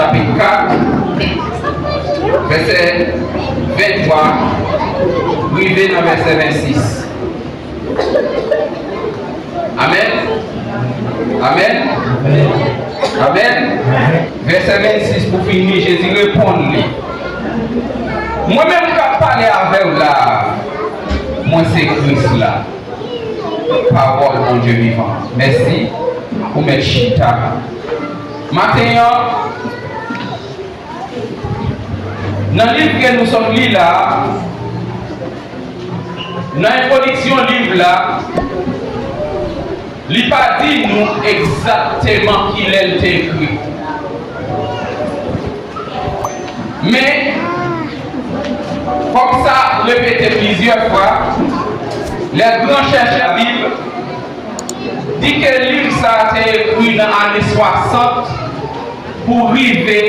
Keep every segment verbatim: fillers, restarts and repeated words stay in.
Chapit kat, vèsè venntwa, rive nan vèsè vennsis. Amèn. Amèn. Amèn. Vèsè vennsis pou fini, Jezi reponn li: Mwen menm k ap pale avè w la a, mwen se Kris la. Pawòl Bondye vivan. Mèsi. Ou mèt chita. Maten an, nan liv ke nou sot li la, nan entwodiksyon liv la, li pa di nou egzakteman kilè l te ekri. Men, fòk sa repete plizyè fwa, les grands chercheurs de la Bible di ke liv sa a te ekri nan ane swasant pou rive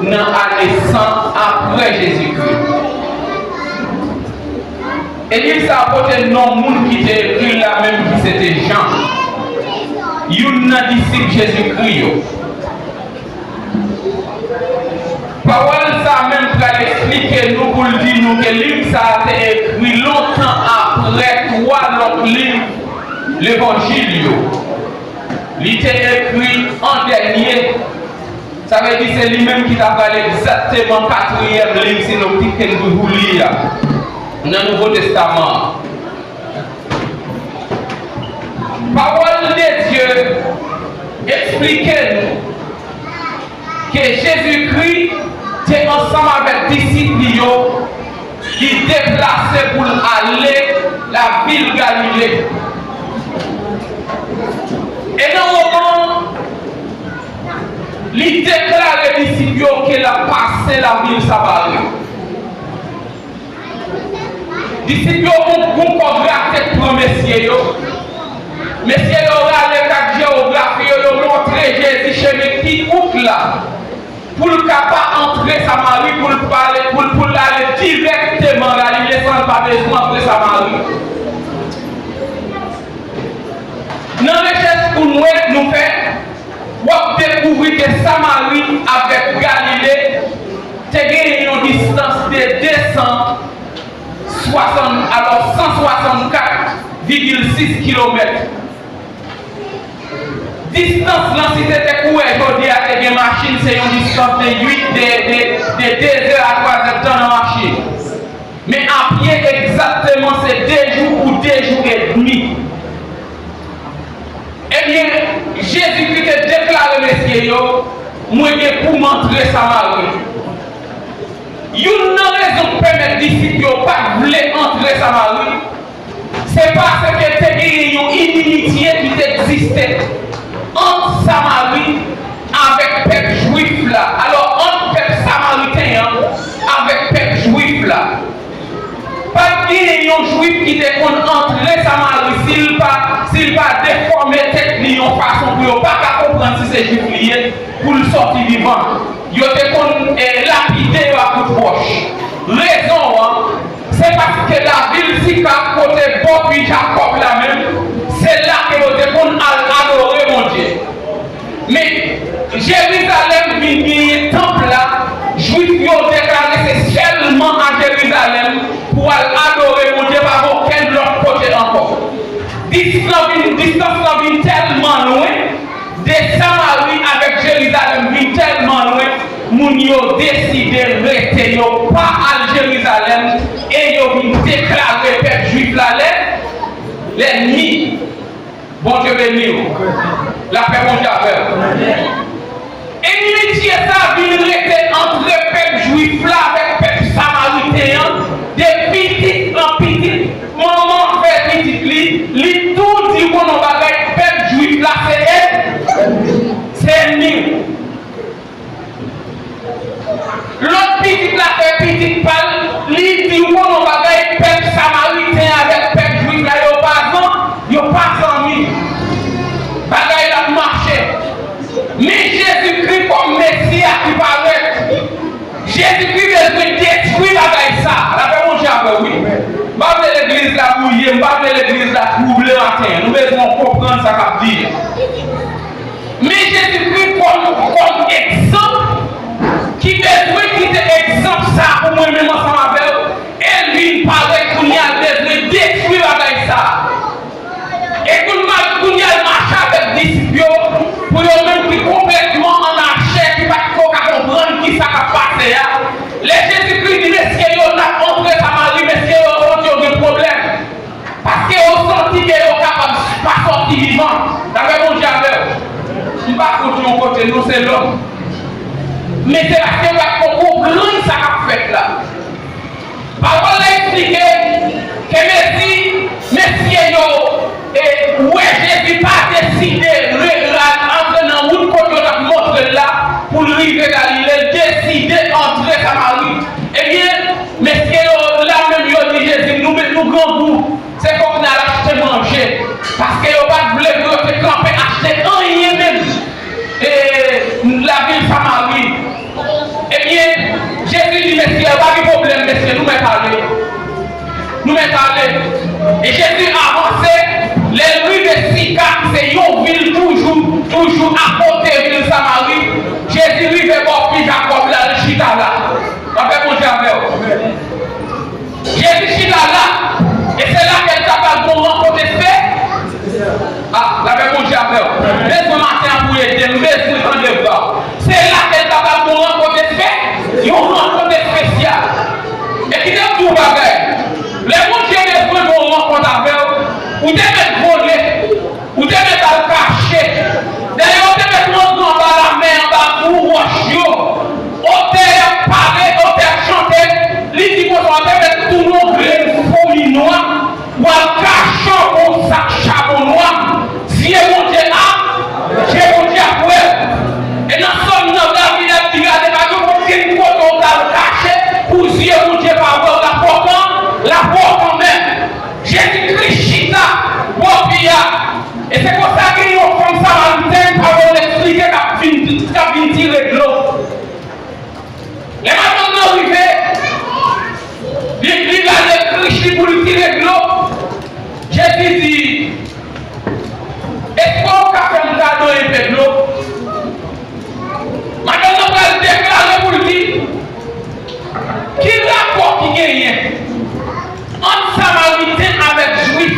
nan ane san apre Jezikri. E liv sa a pote non moun ki te ekri l la menm, ki se te Jan, youn nan disip Jezikri yo. Pawòl sa a menm pral eksplike nou pou l di nou ke liv sa a te ekri lontan apre twa lòt liv Levanjil yo. Li te ekri an dènye. Sa vle di se li menm ki ta pral egzakteman katriyèm liv sinoptik ke n toujou li a nan Nouvo Testaman an. Pawòl de Dye eksplike nou ke Jezikri te ansanm avèk disip li yo, li deplase pou l ale lavil Galile. E nan moman an, li deklare disip yo ke l ap pase lavil Samari. Disip yo gon, gon kò grate k pran mesye yo. Mesye yo rale kat jewografi yo, yo montre Jezi chemen ki wout la pou l ka pa antre Samari, pou l pa ale, pou l, pou l ale dirèkteman Galile san l pa bezwen antre Samari. Nan rechèch pou nou, nou fè, w ap dekouvri ke Samari avèk Galile te genyen yon distans de de san swasann, alò, san swasannkat vigil sis kilomèt. Distans lan, si se te kourè jodi a te gen machin, se yon distans de uit, de, de, de de zè a twa zè tan nan machin. Men a pye egzakteman se de jou ou de jou edmi. Ebyen, Jezikri te deklare mesye yo, mwen gen pou m antre Samari. Youn nan rezon k pèmèt disip yo pa t vle antre Samari, se paske te genyen yon inimitye ki te egziste ant Samari avèk pèp jwif la. Alò, ant pèp samariten an avèk pèp jwif la. Pa t genyen yon jwif ki te konn antre Samari si l pa, si l pa defòme tèt li yon fason pou yo pa ka konprann si se jwif li ye, pou l sòti vivan. Yo te konn, eh, lapide yo ak kout wòch. Rezon an, se paske lavil Sikag, kote bò pwi Jakòb la menm, se la ke yo te konn al adore Bondye. Men, Jerizalèm vin genyen tanp la, jwif yo deklare se sèlman a Jerizalèm pou al adore Bondye, pa gen okenn lòt kote ankò. Distans lan vin, distans lan vin tèlman lwen, de Samari avèk Jerizalèm vin tèlman lwen, moun yo deside rete, yo pa al Jerizalèm, e yo vin deklare pèp jwif la lè, lènmi. Bondye beni w. Lapè Bondye avè w. Ennimitye sa vin rete ant pèp jwif la avèk pèp samariten an, de pitit an pitit. Manman fè pitit li, li tou di w konnen yon bagay, pèp jwif la se èn-, se ènmi w. Lòt pitit la fè pitit pa l, li di w konnen yon bagay, pèp samariten avèk pèp jwif la, yo pa zan-, yo pa zanmi. Bagay la ap mache. Men Jezikri kòm Mesi a ki parèt. Jezikri bezwen detwi bagay sa. Lapè Bondye avè w, wi. M pa vle legliz la bwouye, m pa vle legliz la twouble maten an. Nou bezwen konprann sa k ap di a. Men Jezikri kòm, kòm egzanp Men se paske yo pa t konprann sa k ap fèt la. Pawòl la eksplike ke mezi mesye yo, e, wè Jezi pa deside re-, ra-, antre nan wout kote yo t ap montre l la pou l rive Galile, l deside antre Samari. Ebyen, mesye yo la menm yo di Jezi, "Nou, nou grangou." Se fòk n al achte manje, paske yo pa t vle pou yo te kanpe achte anyen menm, e, lavil Samari. Ebyen, Jezi di, "Mesye, pa gen pwoblèm, mesye, nou mèt ale. Nou mèt ale." E Jezi avanse, lè l rive Sika, ki se yon vil toujou, toujou akote vil Samari, Jezi rive bò pi Jakòb la, l chita la. Lapè Bondye avè w. Jezi chita la, e se la ke l ta pral gon rankont espe-, a, lapè Bondye avè w. Bezwen maten an pou ede m, bezwen tande vwa. Se la ke l ta pral gon rankont espe-, yon rankont espesyal. E kite m di w bagay, lè Bondye bezwen gon rankont avè w, ou te mèt vole. Ou te mèt al kache. Dayè, ou te mèt rantre anba lamè, anba gwo wòch yo. Otè ap pale, otè ap chante. Li di konsa, ou te mèt tounen yon grenn foumi nwa, ou al kache w anba yon sak chabon nwa. Zye Bondye ap, zye Bondye ap wè w. E nan Sòm nan, David ap di, gade, pa gen okenn kote ou t al kache pou zye Bondye pa wè w, l ap wè w kan, l ap wè w kanmenm. Jezi Kris chita bò pi a. E se konsa gen yon fanm Samariten, pawòl eksplike, k ap vin, k ap vin tire dlo. Lè madanm nan rive, li, li lave krich li pou l tire dlo. Jezi di, "Èske w ka fè m kado enpe dlo?" Madanm nan pral deklare pou l di, "Ki rapò ki genyen ant Samariten avèk Jwif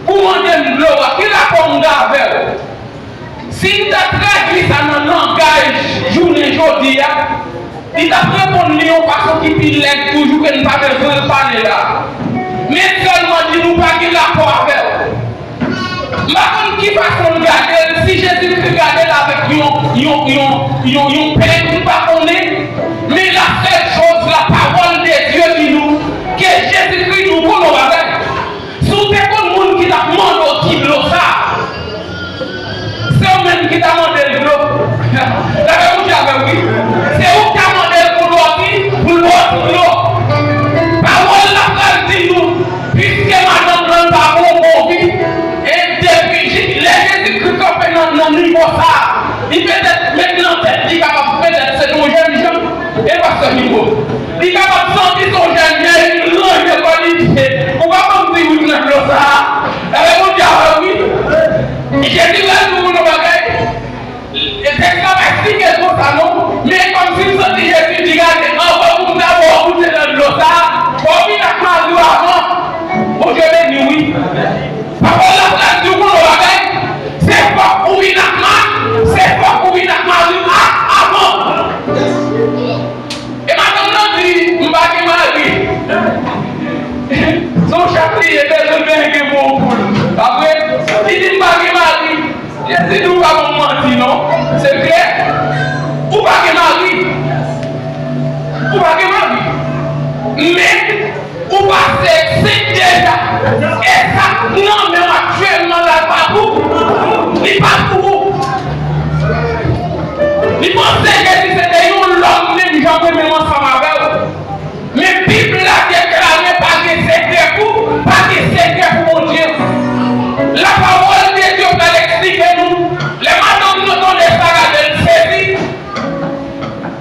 pou mande m dlo a? Ki rapò m gen avè w?" Si n ta tradui sa nan langaj jounen jodi a, li t ap reponn li yon fason ki pi lèd toujou ke n pa bezwen pale la. Men sèlman di nou pa gen rapò avè w. M pa konn ki fason l gade l, si Jezikri gade l avèk yon, yon, yon, yon, yon pèn, m pa konnen, men la sèl choz la pawòl de Dye di nou, ke Jezikri di w konn yon bagay. Si w te konn moun ki t ap mande w ti dlo sa, se w menm ki ta mande l dlo. Lage Bondye avè w, wi. Se ou ki ta mande l pou l ba w ti, pou l ba w ti dlo. Pawòl la pral di nou, piske madanm nan pa bon, bon vi, e depi lè Jezikri kanpe nan, nan nivo sa, li petèt met nan tèt li kapab petèt se yon jèn jan. E pastè Nico, li kapab santi se yon jèn jan, li ranje kò li, li di, "Ou pa konn ti wout nan dlo sa a?" Lage Bondye avè w, wi. Jezi pral di w yon bagay. E tèks la pa eksplike l konsa non, men kòmsi m santi Jezi di, "Gade, anvan pou m ta ba w goute nan dlo sa a, fò w vin ak mari w avan." Bondye beni w, wi. Pawòl la pral di w konn yon bagay, se fòk ou vin ak ma-, se fòk ou vin ak mari w a-, avan. E madanm nan di, "M pa gen mari." Se yon chat li ye, bezwen benge pou yon poul. Pa vre? Li di, "M pa gen mari." Jezi di, "Ou pa ban m manti non. Se klè. Ou pa gen mari. Ou pa gen mari. Men, ou pase senk deja. E sa k nan men w aktyèlman la pa pou ou. Li pa pou ou." Li panse Jezi se te yon lòm menm jan ke menm ansanm avè w. Men Bib la deklare pa gen sekrè pou, pa gen sekrè pou Bondye. Lapawòl de Dye pral eksplike nou, lè madanm nan tande sa, gade l sezi.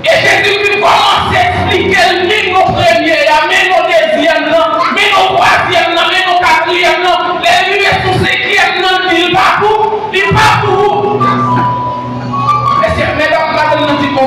E Jezi vin kòmanse eksplike l, men nou premye a, men nou dezyèm nan, men nou twazyèm nan, men nou katriyèm nan. Lè l rive sou senkyèm nan, l di l pa pou, li pa pou ou. Mesye, medam, madanm nan di, "O."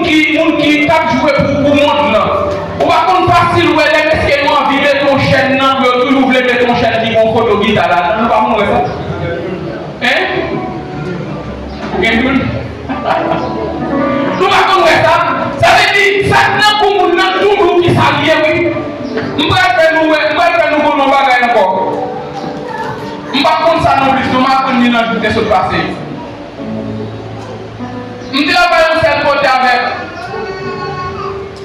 ki, moun ki t ap jwe pou, pou mond lan. Ou pa konn fasil wè lè mesye yo anvi mete yon chèn nan, yo toujou vle mete yon chèn ki gen yon foto gita ladan l. Nou pa konn wè sa? Hein? Ou gen dout? Nou pa konn wè sa? Sa vle di, sa k nan kou moun nan toujou ki sa l ye, wi. M pral fè nou wè, m pral fè nou konn yon bagay ankò. M pa konn sa non plis, non, m aprann li nan jou ki te sot pase. M travay yon sèl kote avèk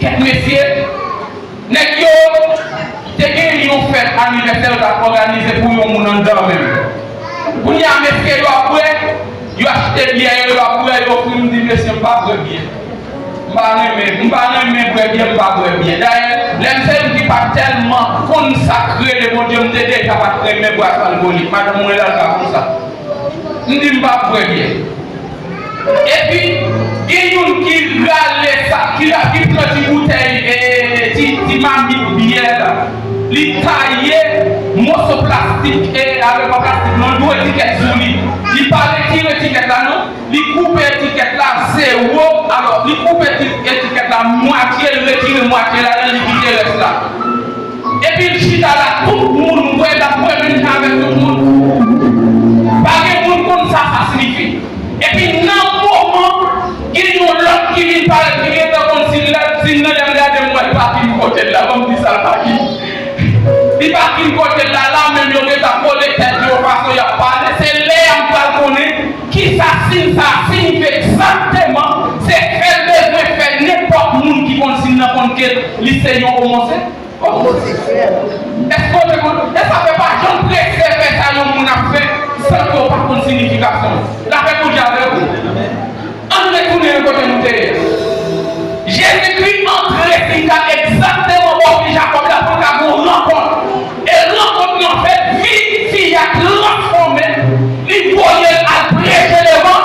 kèk mesye. Nèg yo te gen yon fèt anivèsè yo t ap òganize pou yon moun anndan menm. Kounye a, mesye yo ap bwè, yo achte byè yo, yo ap bwè, yo ofri m, m di, "Mesye, m pa bwè byè. M pa renmen, m pa renmen bwè byè, m pa bwè byè." Dayè, lè m se yon moun ki pa tèlman konn sa k rele Bondye, m te deja pa t renmen bwason alkolik. Madanm mwen la, l pa konn sa. M di m p ap bwè byè. Epi, gen youn ki rale sa, ki, ki pran ti boutèy, e, ti, ti mamit byè la. Li taye moso plastik, e, avèk pa plastik, non, li dwe etikèt sou li. Li pa retire etikèt la, non. Li koupe etikèt la, zewo. Alò, li koupe ti, etikèt la mwatye, li retire mwatye ladan, li kite rès la. Epi l chita la, tout moun wè l ap bwè menm jan avèk tout moun. Pa gen moun konn sa sa siyifi. Epi nan moman, gen yon lòt ki vin parèt, ki gentan konn si l la, si l nan lè m gade m wè l pa vin kote l la, ban m di sa l pa vin. Li pa vin kote l la, la menm yo gentan kole tèt yo fason y ap pale. Se lè a m pral konnen kisa siy sa a siyifi egzakteman. Se fè l bezwen fè nenpòt moun ki konn siy nan konn ke li se yon omoseksyèl. Omoseksyèl. Èske w te konn? E sa fè pa janm prese fè sa yon moun ap fè san ke w pa konn siyifikasyon l. Lapè Bondye avèk ou. Ann retounen kote nou te ye. Jezikri antre Sikan egzakteman bò pi Jakòb la pou l ka gen yon rankont. E rankont lan fèt, vi fi a transfòme, li voye l al preche levan,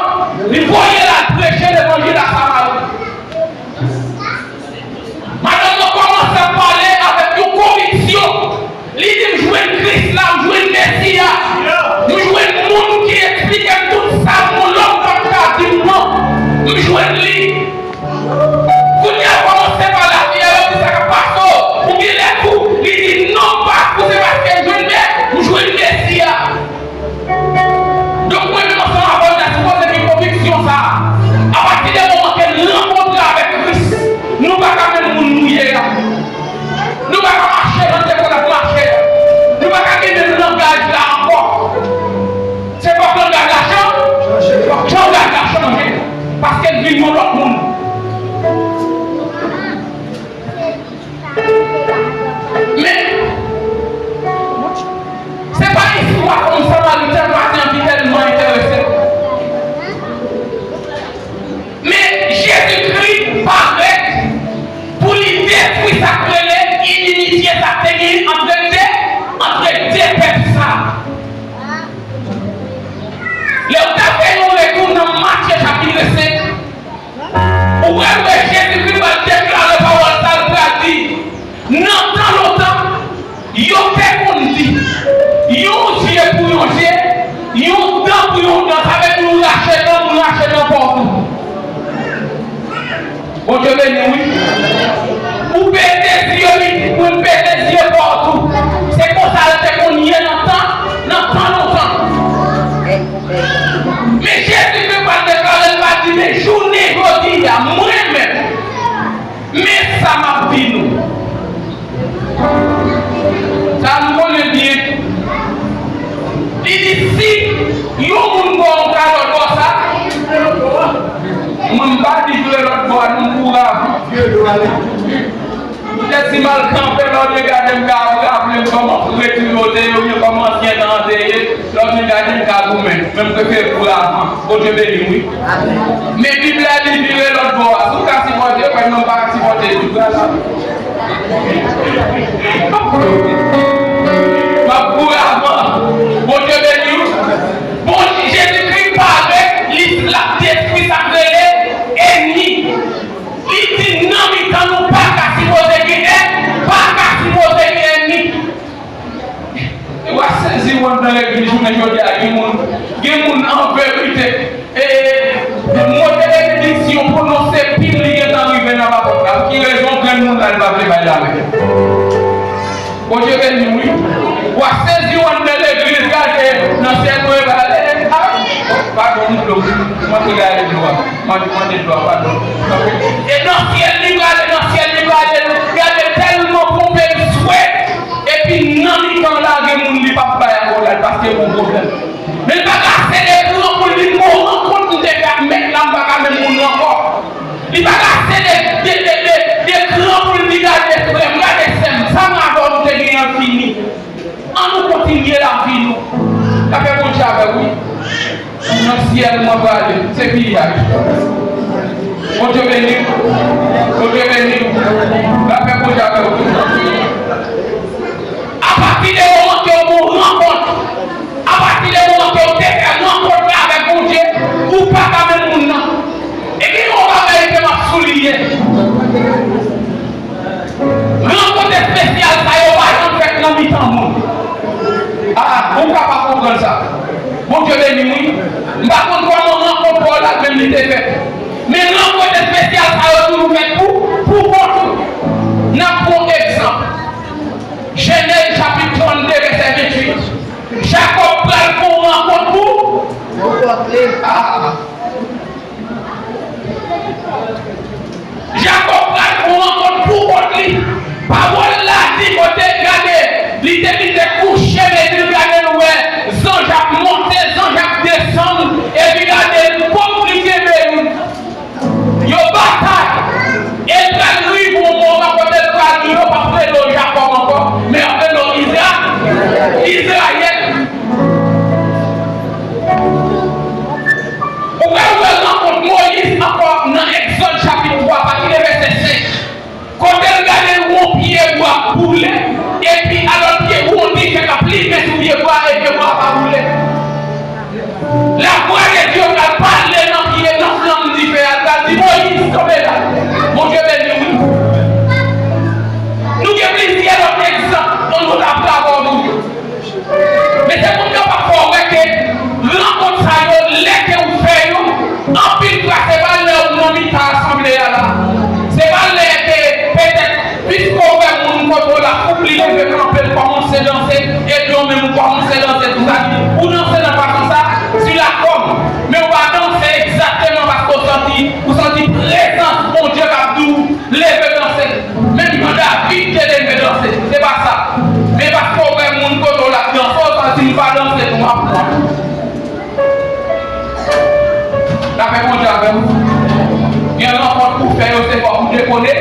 li voye l al preche levanjil a Samari. Madanm nan kòmanse ap pale avèk yon konviksyon. Li di, "M jwenn Kris la, m jwenn Mesi a. M jwenn moun ki eksplike m tout sa yon lòm p ap ka di m nan. M jwenn li." Kounye a, kòmanse pale a fi a, yo di, "Sa k ap pase w? Ou gen lè fou?" Li di, "Non, m pa fou, se paske m jwenn Mè-, m jwenn Mesi a." Donk, mwen menm ansanm avè w, n ta sipoze gen konviksyon sa a. Apati de moman ke n rankontre avèk Kris, nou pa ka menm moun nou ye a. Nou pa ka mache jan n te konn ap mache a. Nou pa ka gen menm langaj la ankò. Se fòk langaj la chan-, langaj la chanje. Paske n vin yon lòt moun. Men, se pa istwa fanm Samariten maten an ki tèlman enterese m. Men, Jezikri parèt pou li detwi sa k rele inimitye sa k te genyen antre de, antre de pèp sa. Lè w ta fè yon retou nan Matye chapit senk, ou pral wè Jezikri pral deklare pawòl sa l pral di. Nan tan lontan, yo te konn di, "Yon je pou yon je, yon dan pou yon dan." Sa vle di ou rache dan, m rache dan pa w tou. Bondye beni w, wi. Ou pete zye, wi, mwen pete zye pa w tou. Se konsa l te konn ye nan tan, nan tan lontan. Men Jezi te pral deklare l, pa di, men jounen jodi a, mwen menm, men sa m ap di nou. Sa m konnen byen. Li di, si yon moun ba w yon kalòt bò sa, mwen m pa di vire lòt bò a, non, m kouri avan. Poutèt si m al kanpe lè w te gade m ka raple m kòman retire w te ye oubyen kòman ansyen tan an te ye, lè w te gade m ka goumen. Men m prefere kouri avan. Bondye beni w, wi. Men Bib la di vire lòt bò a. Si w ka sipòte, fè m pa ka sipòte tou. M ap kouri avan. Bondye beni w. Bon, Jezikri pare, li, l ap detwi sa k rele ènmi. Li di nan mitan nou pa ka sipoze gen èn-, pa ka sipoze gen ènmi. E w a sezi w anndan legliz jounen jodi a, gen moun, gen moun an verite, e mo de benediksyon pwononse pil li gentan Nan syèl mwen prale. Ah, padon, m dlo. Mande gade dlo a. Mande, mande dlo a, padon. E nan syèl li prale, nan syèl li prale. Gade tèlman ponpe l swe. Epi nan mitan la, gen moun li p ap bay akolad paske gon pwoblèm. Men l pa ka sede pran pou l di, bon, rankont m te fè ak Mèt la, m pa ka menm moun nan ankò. Li pa ka sede de, de, de, de kran pou l di, gade frè m, gade sè m, sa m avè w nou te genyen an fini. An nou kontinye lavi nou. Lapè Bondye avè w, wi. Nan syèl mwen prale. Se piyay. Bondye beni w. Bondye beni w. Lapè Bondye avè w. Apati de moman ke w gon rankont, apati de moman ke w te fè rankont la avèk Bondye, ou pa ka menm moun nan. E gen yon bagay ke m ap souliye. Rankont espesyal sa yo pa janm fèt nan mitan moun. Ah, ou ka pa konprann sa. Bondye beni w, wi. M pa konn kòman rankont pa w la menm li te fèt. Men rankont espesyal sa yo toujou fèt pou, pou kont ou. N ap pran egzanp. Jenèz chapit trannde, vèsè venntuit. Jakòb pral fè yon rankont pou, pou kont li. Ah. Jakòb pral fè yon rankont pou kont li. Pawòl la di kote l gade, li te kite kouche, men li gade l wè zanj ap monte, zanj ap desann, epi gade l, pòp li kenbe youn. Yo batay. E l pral rive yon moman kote l pral di, yo p ap rele w Jakòb ankò, men y ap rele w Izra-, Izrayèl. Ou pral wè rankont Moyiz ankò nan Egzòd chapit twa, pati de vèsè senk. Kote l gade yon pye bwa boule, epi alò pye bwa, yon dife k ap limen sou pye bwa, e pye bwa a pa boule. Lavwa de Dye pral pale nan pye, nan flanm dife a, l pral di, Moyiz, kanpe la. Bondye beni w, wi. Nou gen plizyè lòt egzanp, ann nou ta pral ba w yo. Men se pou m kapab fè w wè ke rankont sa yo, lè ke ou fè yo, anpil fwa, se pa lè ou nan mitan asanble a la. Se pa lè ke petèt, piske w wè moun kote w la, foup li leve kanpe, l kòmanse danse, epi ou menm ou kòmanse danse tou sa ki. Ou danse nan fason sa, sou la fòm. Men ou pa danse egzakteman paske ou santi, ou santi prezans Bondye k ap di w, leve danse. Menm jan David te leve danse. Se pa sa. Men paske w wè moun kote w la ap danse, w santi m pa danse tou, m ap pran. Lapè Bondye avè w. Gen rankont pou fè yo, se fòk ou dekone.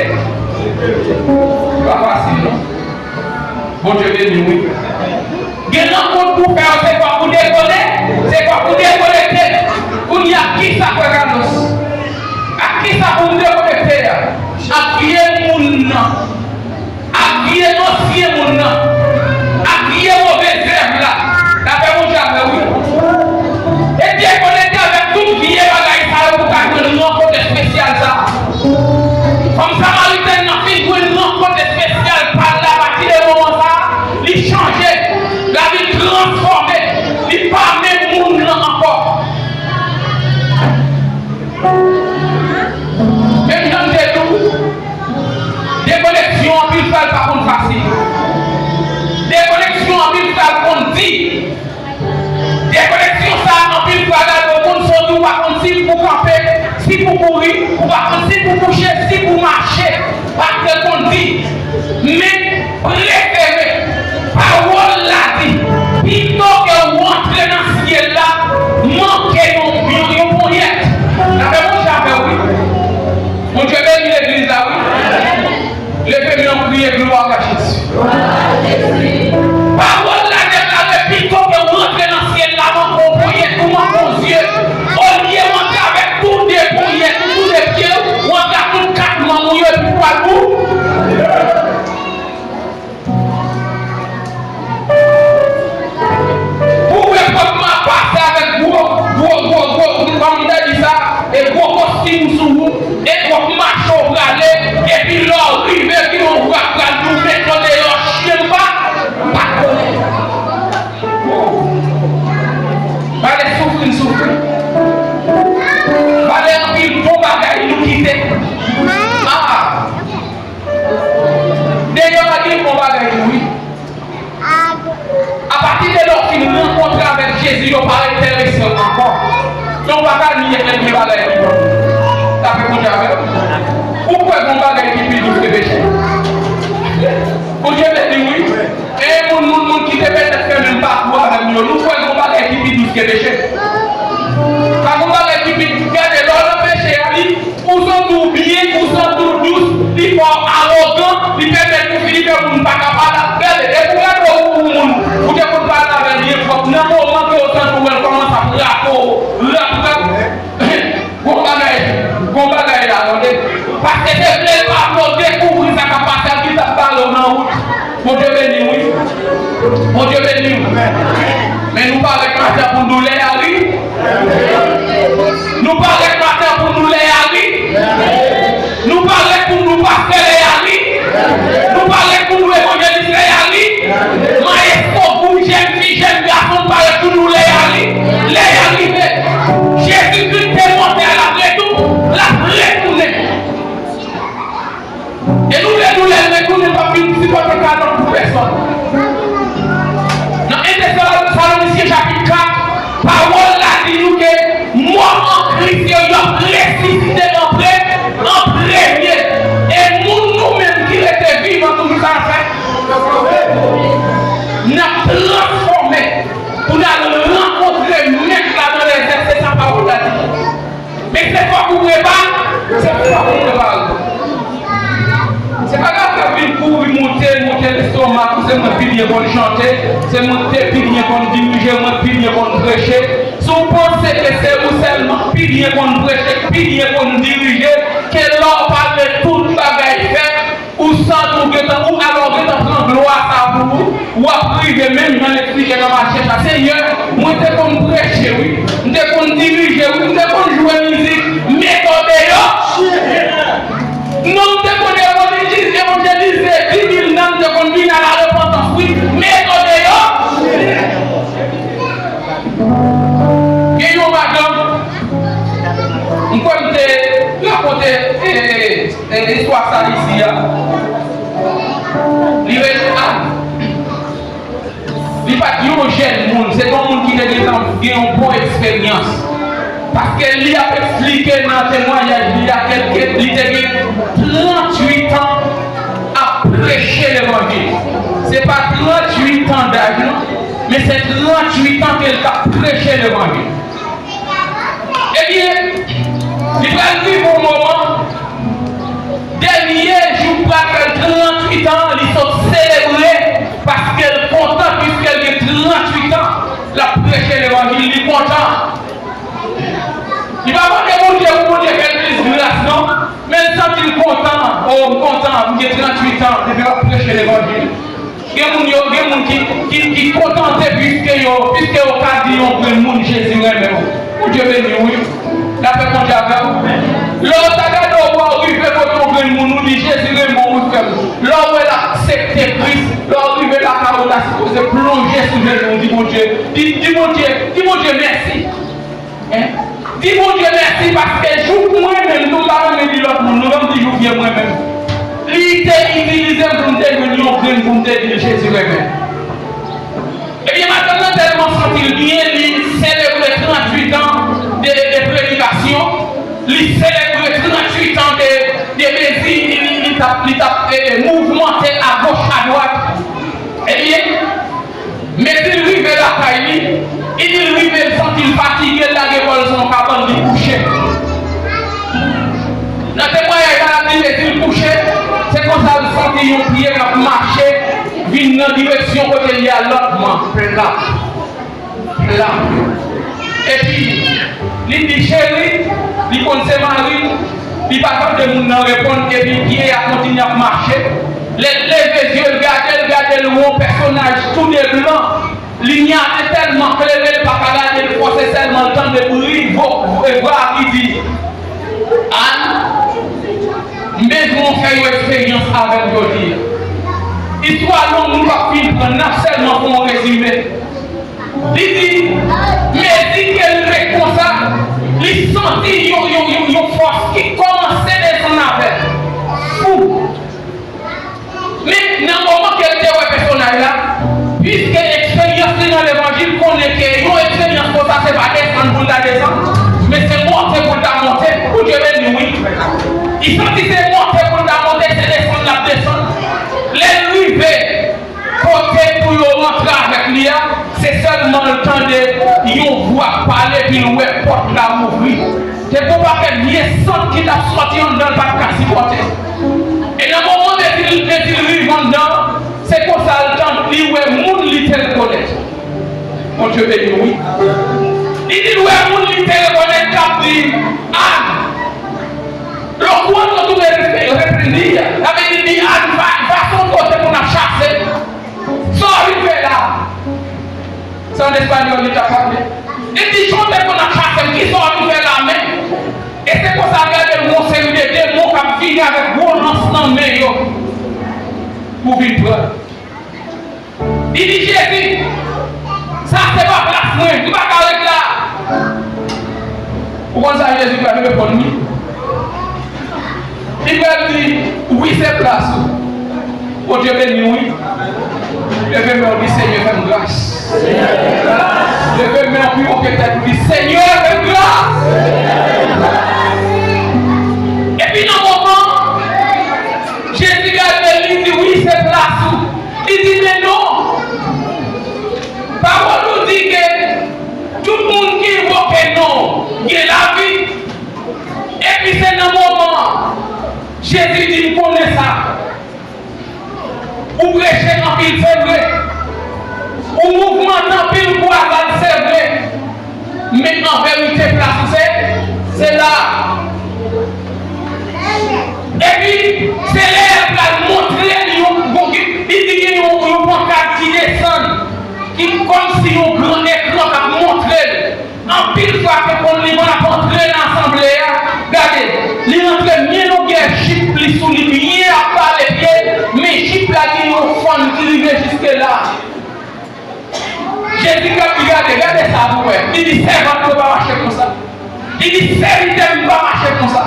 Pa fasil, non. Bondye beni w, wi. Gen rankont pou fè yo, se fòk ou dekone, se fòk ou dekonekte. Kounye a, ak kisa, frè Carlos? Ak kisa pou m dekonekte a? Ak vye moun nan. Ak vye ansyen moun nan. Ak vye move zèv la. Lapè Bondye avè w, wi. E dekonekte avèk tout vye bagay sa yo pou w ka jwenn rankont espesyal sa a. Fanm samaritèn nan fin jwenn rankont espesyal pa l la, apati de moman sa a, li chanje, lavi l transfòme, li pa menm moun nan ankò. Menm jan m te di w, dekoneksyon anpil fwa l pa konn fasil. Dekoneksyon anpil fwa l konn di. Dekoneksyon sa a, anpil fwa, gade w konn soti, ou pa konn si pou kanpe, si pou kouri, ou pa konn si pou kouche, si pou mache, pa t konn di. Men, prefere, pawòl la di, pito ke w antre nan syèl la, manke yon, yon, yon ponyèt. Lapè Bondye avè w, wi. Bondye beni legliz la, wi. Leve men w, kriye, glwa a Jezi. Pawòl la deklare, pito ke w rantre nan syèl la, manke w ponyèt, ou manke w zye, olye w antre avèk tou de ponyèt ou, tou de pye w, ou antre ak tout kat manm ou yo, epi pou al pou. Pou wè pèp la pase avèk gwo, gwo, gwo, gwo, kòman m ta di sa, e gwo kostim sou ou, e w ap mache w prale, epi lè w rive, gen yon vwa k pral di w, mete w deyò, chen pa, pa konnen. Pale soufri n soufri. Pale anpil bon bagay nou kite. Ah! Deyò a gen bon bagay tou, wi. Apati de lè w fin rankontre avèk Jezi, Bagay ki bon. Tape Bondye avè w. Ou kwè gon bagay ki pi dous ke peche? Bondye beni w, wi. E moun, moun, moun ki te petèt fè menm pakou avè m yo, nou kwè gon bagay ki pi dous ke peche? Pa gon bagay ki pi, gade, lè w nan peche a, li, ou santi w byen, ou santi w dous, li fè w awogan, li pèmèt ou fini fè moun pa ka pale. Gade, depi w gade w, ou moun, ou te konn pale avè l byen pwòp, nan moman ke w santi w wè l kòmanse ap rape w, rap, rap, gon bagay, gon bagay la, tande. Paske se vle l pa vle w dekouvri sa k ap pase a ki t ap bare w nan wout. Bondye beni w, wi. Bondye beni w. Men nou parèt maten pou nou lè a ri. Nou parèt maten pou nou lè a ri. Nou parèt pou nou pastè lè a ri. Nou parèt pou nou evanjelis lè a ri. Mayestwo, gwoup jèn fi, jèn gason parèt pou nou lè a ri. Lè a rive. Jezi Kris te monte a, l ap retou-, l ap retounen. E nou vle nou lè l retounen, n p ap vin sipòte kalòt pou pèsòn. Nan en Tesalonisyen chapit kat, pawòl la di nou ke mò an Kris yo, y ap resisite an pre-, an premye. E moun nou menm ki rete vivan toujou, sa n ap fè? N ap transfòme pou n al rankontre Mèt la nan lèzè, se sa pawòl la di. Men se fòk ou prepare, se fòk ou prepare. Se pa grave, vin kouri monte, monte lestomak ou, se mwen pi byen konn chante, se mwen te pi byen konn dirije, mwen pi byen konn preche. Si w panse ke se ou sèlman ki pi byen konn preche, ki pi byen konn dirije, ke lè w pale tout bagay fèt, ou santi w gentan, ou alò w gentan pran glwa sa pou ou, w ap rive menm jan l eksplike nan mache sa. Senyè, mwen te konn preche, wi. M te konn dirije, wi. M te konn jwe mizik. Mete w deyò. Non, m te konn evanjelize, evanjelize di mil nanm, m te konn vin a la repantans, wi. Mete w deyò. Gen yon madanm, m kwè m te rakonte, e, e, e, istwa sa isi a. Li rele Ann. Li pa t yon jèn moun, se t yon moun ki te gentan gen yon bon eksperyans. Paske li ap eksplike nan temwayaj li a, kèlke, li te gen tranntuit an ap preche levanjil. Se pa tranntuit an daj, non, men se tranntuit an ke l t ap preche levanjil. Ebyen, li pral rive yon moman, dènye jou pral fè l tranntuit an, li sot selebre, paske l kontan, piske l gen tranntuit an, l ap preche levanjil, li kontan. Li pa mande Bondye pou Bondye fè l plis gras, non, men l santi l kontan. O, m kontan, m gen tranntuit an, depi m ap preche levanjil. Gen moun yo, gen moun ki, ki, ki kontante piske yo, piske yo ka di yon grenn moun Jezi renmen w. Bondye beni w, wi. Lapè Bondye avè w. Lè w ta gade w, w rive kote yon grenn moun, ou di Jezi renmen w, wi, frè m. Lè w wè l aksepte Kris, lè w rive lakay ou, w ta sipoze plonje sou jenou w, di Bondye, di, di Bondye, di Bondye mèsi. Hein? Di Bondye mèsi paske jouk mwen menm tou m pa renmen di lòt moun, non, men m di jouk byen mwen menm. Li te itilize m pou m te jwenn yon grenn pou m te di l Jezi renmen. Ebyen, madanm nan tèlman santi l byen, li selebre tranntuit an de, de predikasyon, li selebre tranntuit an de, de mezi, li, li, li t ap, li t ap, eh, mouvmante agoch, adwat. Ebyen, mezi l rive lakay li, li di l rive, l santi l fatige, l lage kò l sou yon kabann, li kouche. Nan temwayaj la, l ap di mezi l kouche, se konsa l santi yon pye k ap mache, vin nan direksyon kote l ye a lantman, plap. Plap. Epi, li di, cheri, li konn se mari l, li pa tande moun nan reponn, epi pye a kontinye ap mache. Lè l leve zye l gade, l gade l wè yon pèsonaj tou de blan. Limyè a te tèlman klere, l pa ka gade l fò, se sèlman l tande bri vo-, vwa ki di, Ann, m bezwen w fè yon eksperyans avè m jodi a. Istwa long, nou p ap fin pran, n ap sèlman fè yon rezime. Li di, mezi ke l ret konsa, li santi yon, yon, yon, yon fòs ki kòmanse desann avè l. Fou! Men, nan moman ke l te wè pèsonaj la, piske eksperyans li nan levanjil konnen ke yon eksperyans konsa se pa desann pou l ta desann, men se monte pou l Li santi se monte pou l ta monte, se desann l ap desann. Lè l rive kote pou yo rantre avèk li a, se sèlman l tande yon vwa k pale, epi l wè pòt la ouvri. Te gen yon pakèt vye sant ki t ap sòti anndan, l pa t ka sipòte. E nan moman, depi l, depi l rive anndan, se konsa l tande, li wè moun li te rekonèt. Bondye beni w, wi. Li di l wè moun li te rekonèt k ap di, Ann. Lo cuando tú me repre-, reprendías, sa vle di, di, Ann, fa-, fason kote moun ap chase. Sa w vin fè la? Se an espanyòl li t ap pale. Li di, Jan w te konn ap chase m, kisa w vin fè la menm? E se konsa, gade l, yon seri de demon k ap vini avèk gwo lans nan men yo pou vin pran l. Li di, Jezi, sa se pa plas mwen, m pa ka ret la. Ou konn sa Jezi pral reponn li? Li pral di, wi, se plas ou. Bondye beni w, wi. Leve men w, di, Senyè, fè m gras. Leve men w pi wo ke tèt ou, di, Senyè, fè m gras. Epi nan moman, Jezi gade l, li di, wi, se plas ou. Li di, men non. Pawòl ou di ke tout moun ki envoke non w gen lavi. Epi se nan moman an, Jezi di, m konnen sa. Ou preche anpil, se vre. Ou mouvmante anpil, kwazad, se vre. Men an verite, plas ou se, se la. Epi, se lè l pral montre li yon, yon, li di gen yon, yon pankat ki desann, ki kòmsi yon gran ekran k ap montre l. Anpil fwa, ke konn li konn ap antre nan asanble a, gade, li rantre byen longè jip li sou li, byen ap bale pye l, men jip la gen yon fann ki rive jiske la. Jezi k ap di, gade, gade sa pou wè. Li di, sèvant mwen pa mache konsa. Li di, sèvitè m pa mache konsa.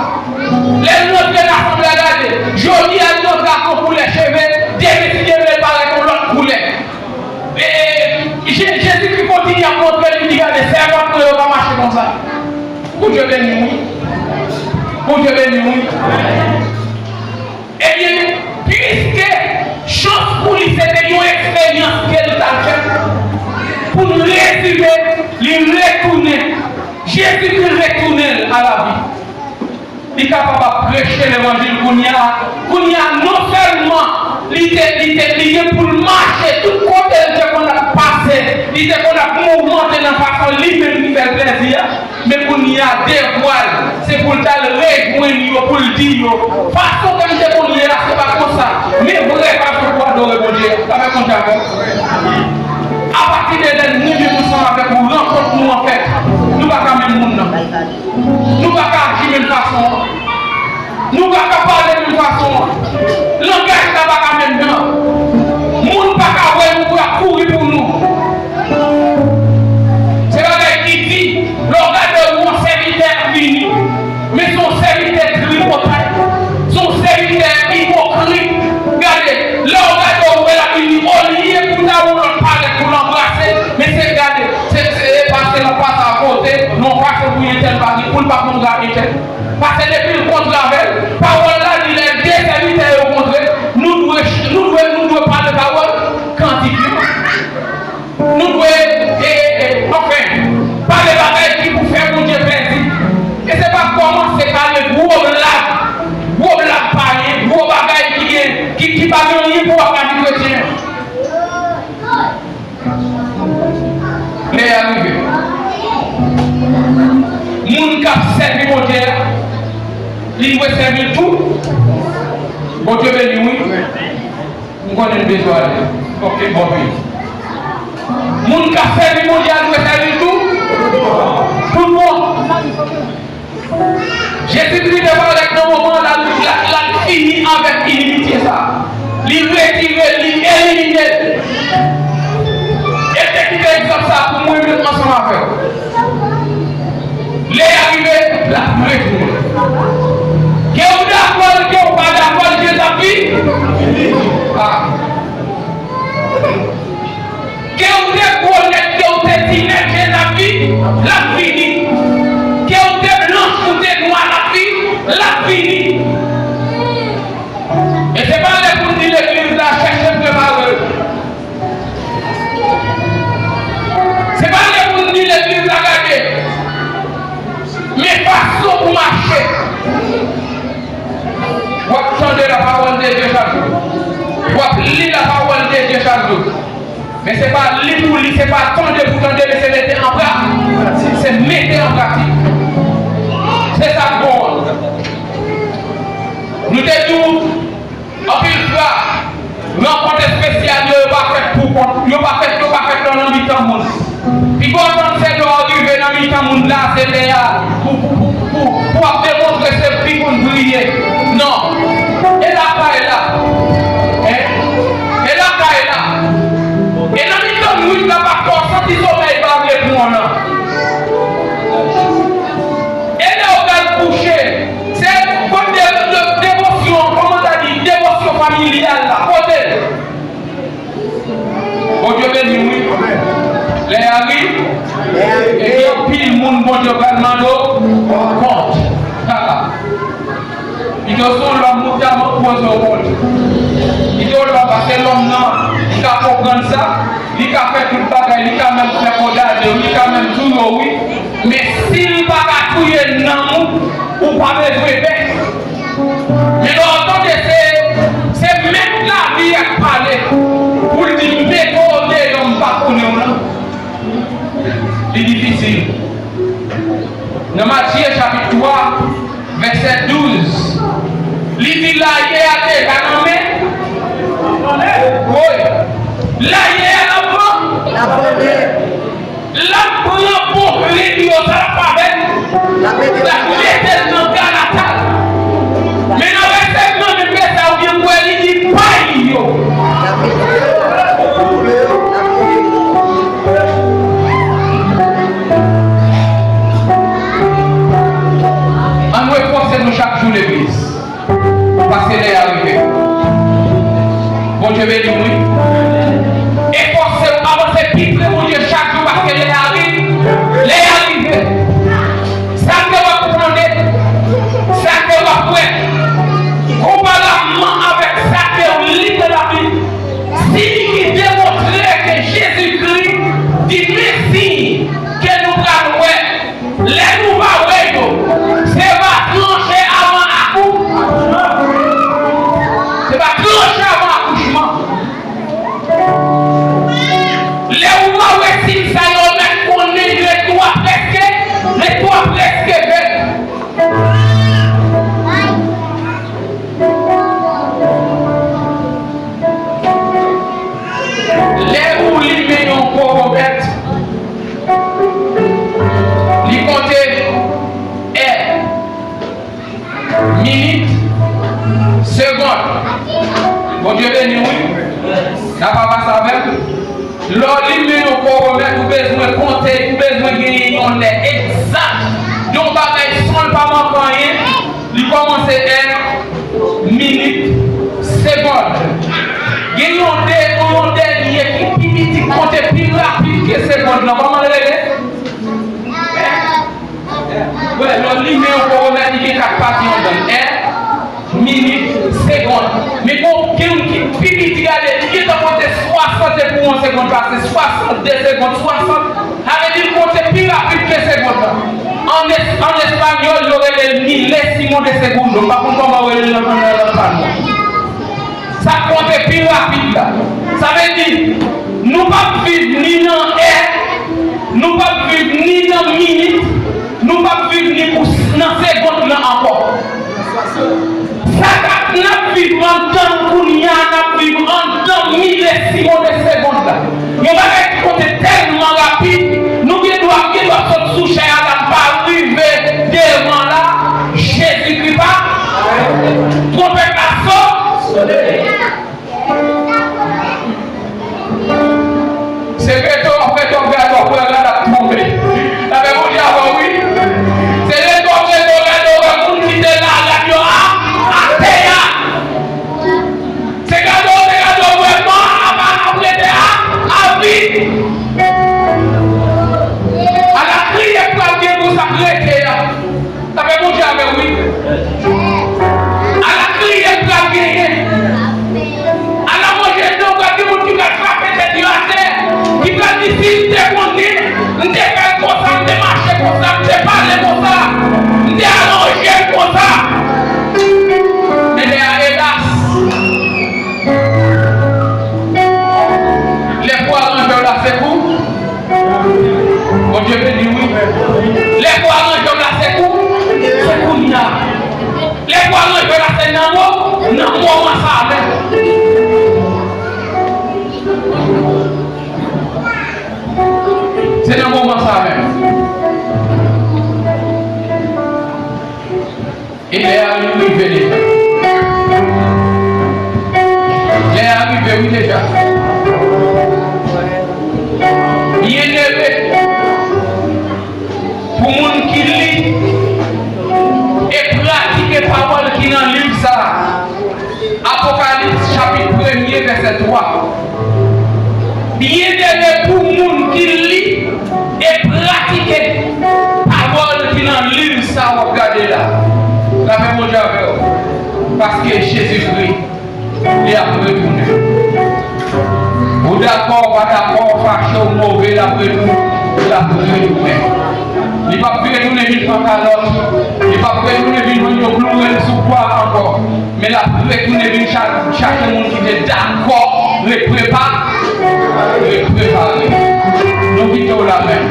Lè l rantre nan asanble a, gade, jodi a li rantre ak yon koulè cheve, demen si Dye vle l parèt yon lòt koulè. E, e, Je-, Jezikri kontinye ap montre li, li di, gade, sèvant mwen yo pa mache konsa. Bondye beni w, wi. Bondye beni w, wi. Ebyen, piske chans pou li se te yon eksperyans ke li t al fè, pou n rezime, li retounen. Jezikri retounen l a lavi. Li kapab ap preche levanjil kounye a. Kounye a, non sèlman li te, li te, li gen pou l mache tout kote l te konn ap pase, li te konn ap mouvmante nan fason li menm li fè l plezi a, men kounye a, devwa l, se pou l t al rejwenn yo, pou l di yo, fason ke m te konn ye a, se pa konsa, men vrè fason pou adore Bondye a. Sa fè Bondye avè w. Apati de lè n rive ansanm avèk ou, rankont nou an fèt, nou pa ka menm moun nan. Nou pa ka aji menm fason an. Nou pa ka pale menm fason an. Langaj la pa ka menm jan. Moun pa ka wè nou pou y ap kouri pou nou. Se bagay ki di, lè w gade yon sèvitè ap vini, men se yon sèvitè tripotay, se yon sèvitè ipokrit. Gade, lè w gade w wè l ap vini, olye pou ta yon lòt parèt pou l anbrase, men se gade, se, se, e pase l ap pase akote, non, pase pou entèl pa gen, pou l pa konn gade entèl. Pase depi l kontre avè l, pawòl la di lè de sèvitè yo kontre, nou dwe, nou dwe, nou dwe pale pawòl kantik yo. Nou dwe, e, e, e, anfen, pale bagay ki pou fè Bondye plezi. E se pa kòmanse pale gwo blag, gwo blag payen, gwo bagay ki gen, ki, ki pa gen anyen pou wè ak lavi kretyen an. Lè a rive. Moun k ap sèvi Bondye a, li dwe sèvi l tou. Bondye beni w, wi. M konnen m bezwen ale. Ok, bon, wi. Moun k ap sèvi Bondye a dwe sèvi l tou. Tout bon. Jezikri te parèt nan moman l al, l al, l al fini avèk inimitye sa a. Li retire l, li elimine l. E te kite egzanp sa a pou mwen menm ansanm avè w. Lè a rive, l ap retounen. Ke w dakò l, ke w pa dakò l, Jezi ap vini. Ah. Ke w te gwo nèt, ke w te ti nèt, Jezi ap vini, l ap vini. Ke w te blanch ou te nwa, l ap vini, l ap vini. Men se pa li pou li, se pa tande pou tande, men se mete an pratik. Se mete an pratik. Se sa k bon an. Nou te di w, anpil fwa, rankont espesyal yo, yo pa fèt pou kont, yo pa fèt, yo pa fèt nan, nan mitan moun. Piga w tann se lè w rive nan mitan moun la, se lè a pou, pou, pou, pou, pou w ap demontre se pi moun priye. Non. E lakay la. Hein? E lakay la. E nan mitan nwit la, pafwa w santi somèy pa vle pran w nan. E lè w pral kouche, se kote de, de, devosyon, kòman ta di, devosyon familyal la, kote l? Bondye beni w, wi. Lè a rive, epi anpil moun Bondye pral mande w kont. Pito se yon lòm ou ta poze w kont. Pito lòm, paske lòm nan, li ka konprann sa, li ka fè tout bagay, li ka menm fè kondane w, li ka menm touye w, wi. Men si l pa ka touye nanm ou, ou pa bezwen pè. Men lè w tande se, se mèt lavi a k pale, pou l di, "M mete w deyò, m pa konnen w nan." Li difisil. Nan Matye chapit twa, vèsè douz, li di, "Laye a deja nan men." Woy! Laye a nan men. L ap pran bon grenn yo, sa l ap fè avè l? L ap mete l nan galata l. Men nan vèsè nan menm vèsè a, ou byen kwè li di pay yo. Ann refòse nou chak jou, legliz. Paske lè a rive. Bondye beni w, wi. Efòse w, avanse pi pre Bondye chak jou, paske lè a ri-, lè a rive. Sa ke w ap tande, sa ke w ap wè, konparabman avèk sa ke w li nan Labib, si li ki demontre ke Jezikri di men siy ke nou pral wè, lè nou pa wè yo, se pa tranche avan akou-, se pa tranche avan akouchman. Lè ou pa wè siy sa yo, mèt konnen letan w ap prèske, letan w ap prèske fèt. Lè ou limen yon pwovèb, li konte è, minit, segonn. Bondye beni w, wi. N ap avanse avè m. Lè w limen yon pwovèb, ou bezwen konte, ou bezwen genyen yon lè egzak. Yon bagay san l pa manke anyen, li kòmanse è, minit, segonn. Gen yon dè-, yon dènye ki pi piti, konte pi rapid ke segonn nan. Kòman l rele? Wè, lè w limen yon pwovèb, li gen kat pati anndan l. È, minit, segonn. Men gen yon, gen youn ki pi piti, gade, li gentan konte swasant epi yon segonn pase, swasannde segonn, swasant. Sa vle di l konte pi rapid ke segonn nan. An es-, an espanyòl, yo rele l milésimo de segundo. M pa konn kòman yo rele l nan, nan, nan lang pa nou an. Sa k konte pi rapid la. Sa vle di, nou p ap viv ni nan è, nou p ap viv ni nan minit, nou p ap viv ni pou s-, nan segonn nan ankò. Sa k ap, n ap viv anndan l kounye a, n ap viv anndan milésimo de segonn la. Yon bagay ki konte tèlman rapid, nou gen dwa, gen dwa sot sou chè a la, n pa rive devan la, Jezikri pa, twonpèt la so-, se rete w ap rete w ap gade w ap wè rad ap tonbe. Sa fè Bondye avè w, wi. Se rete w ap rete w ap gade Lè pou aranje w la, se kou, se kounye a. Lè pou aranje w la, se nan mo, nan moman sa a menm. Se nan moman sa a menm. E lè a rive deja. Lè a rive, wi, deja. Byeneme, pou moun ki li e pratike pawòl ki nan liv sa a, Apokalips chapit premye, vèsè twa. Byeneme pou moun ki li e pratike pawòl ki nan liv sa w ap gade la. Lapè Bondye avè w. Paske Jezikri, li ap retounen. Ou dakò, ou pa dakò, ou fache, ou move, l ap retounen. L ap retounen. Li p ap retounen vin pran kalòt. Li p ap retounen vin jwenn yo kloure l sou kwa ankò. Men l ap retounen vin cha-, chache moun ki te dakò reprepa-, reprepare. Nou kite w la menm.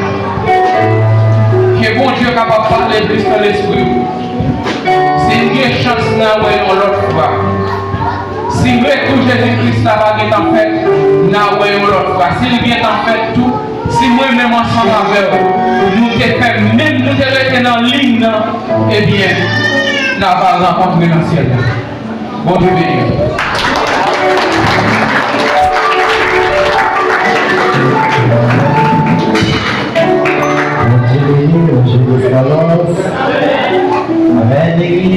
Ke Bondye kapab pale plis nan lespri w. Si n gen chans, n a wè yon lòt fwa. Si retou Jezi Kris la pa gentan fèt, n a wè yon lòt fwa. Si l gentan fèt tou, si mwen menm ansanm avè w, nou te fè menm, nou te rete nan liy nan, ebyen, n a va rankontre nan syèl la. Bondye beni w. Bondye beni w, Bondye beni w. Amèn, legliz.